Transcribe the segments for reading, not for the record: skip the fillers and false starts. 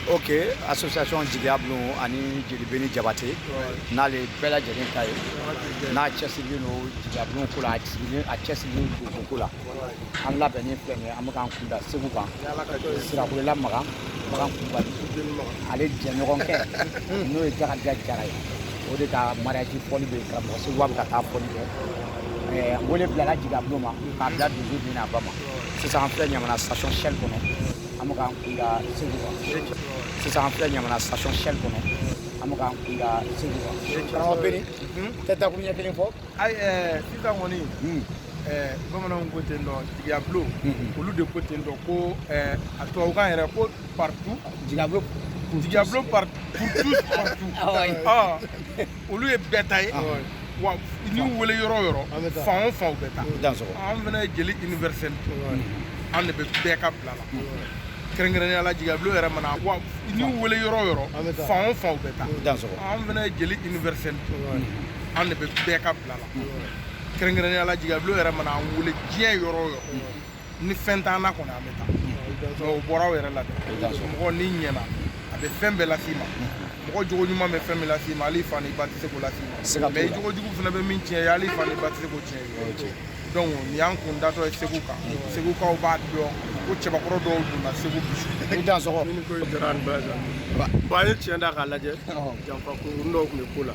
Ok, association Jigiya Bulon ani Jeli Beni Jabate, n'ale bɛɛ lajɛlen ta ye, n'a cɛsirilen don Jigiya Bulon ko la, a cɛsirilen don donso ko la. An labɛnnen filɛ nin ye, an bɛ k'an kun da Segu kan, Sirakolela Magan, Magan Kulubali, ale jɛɲɔgɔnkɛ n'o ye Jakarija Jara ye, o de ka mariage fɔli bɛ karamɔgɔ Seguba bɛ ka taa fɔli kɛ. Wele bilala Jigiya Bulon ma k'a bila donso den n'a ba ma. Sisan an filɛ Ɲamana station Shell kɔnɔ, an bɛ k'an kun da Segu kan. Sisan an filɛ Ɲamana station Shell kɔnɔ, an bɛ k'an kun da Segu kan. Karamɔgɔ Beni tɛ dakuru ɲɛ kelen fɔ. Ayi, sisan kɔni, bamananw ko ten dɔ, Jigiya Bulon, olu de ko ten dɔ ko a tubabukan yɛrɛ ko partout. Jigiya Bulon. Jigiya Bulon pour tous, partout. Olu ye bɛɛ ta ye wa, n'i y'u wele yɔrɔ o yɔrɔ, fan o fan, u bɛ taa. An fana ye jeli universel, an de bɛ bɛɛ ka bila la, kɛrɛnkɛrɛnnenya la Jigiya Bulon yɛrɛ mana wa, n'i y'u wele yɔrɔ o yɔrɔ, fan o fan, u bɛ taa. An fana ye jeli universel, an de bɛ bɛɛ ka bila la, kɛrɛnkɛrɛnnenya la Jigiya Bulon yɛrɛ mana an wele diɲɛ yɔrɔ o yɔrɔ, ni fɛn t'an na kɔni, an bɛ taa. Mais o bɔra aw yɛrɛ la dɛ. Mɔgɔ n'i ɲɛna, a bɛ fɛn bɛɛ las'i ma. Mɔgɔ jogo ɲuman bɛ fɛn min las'i ma, hali fa ni ba tɛ se k'o las'i ma. Mais i jogo jugu fana bɛ min tiɲɛ ye, hali fa ni ba tɛ se k'o tiɲɛ ye. Donc nin y'an kun datɔ ye Segu kan. Segukaw b'a dɔn ko cɛbakɔrɔ dɔw donna Segu bi. I dansɔgɔ. Ni ko diyara ni bɛɛ bon, an ye tiɲɛ da k'a lajɛ, janfa kunkurunin dɔw tun bɛ ko la,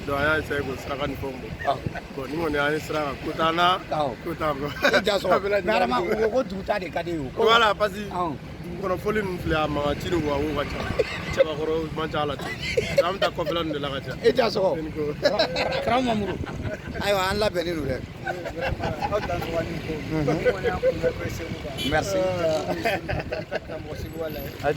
donc an y'a essayé k'o saraka ni fɛnw bɔ. Bon, ni kɔni an ye sira kan, ko t'an na, ko t'an kɔ. I dansɔgɔ. Mais Adama u ko ko duguta de ka di ye o. Voilà, parce que dugu kɔnɔ fɔli ninnu filɛ, a mankan ci ni wa ka ca, cɛbakɔrɔ man ca la ten, an bɛ taa kɔfɛla ninnu de la ka ca. I dansɔgɔ. Karamɔgɔ Mamuru, ayiwa, an labɛnnen don dɛ. Aw dansɔgɔ ni ko. Ni kɔni y'an kun bɛ Segu kan. Merci. Karamɔgɔ Seguba la ye. Ayi.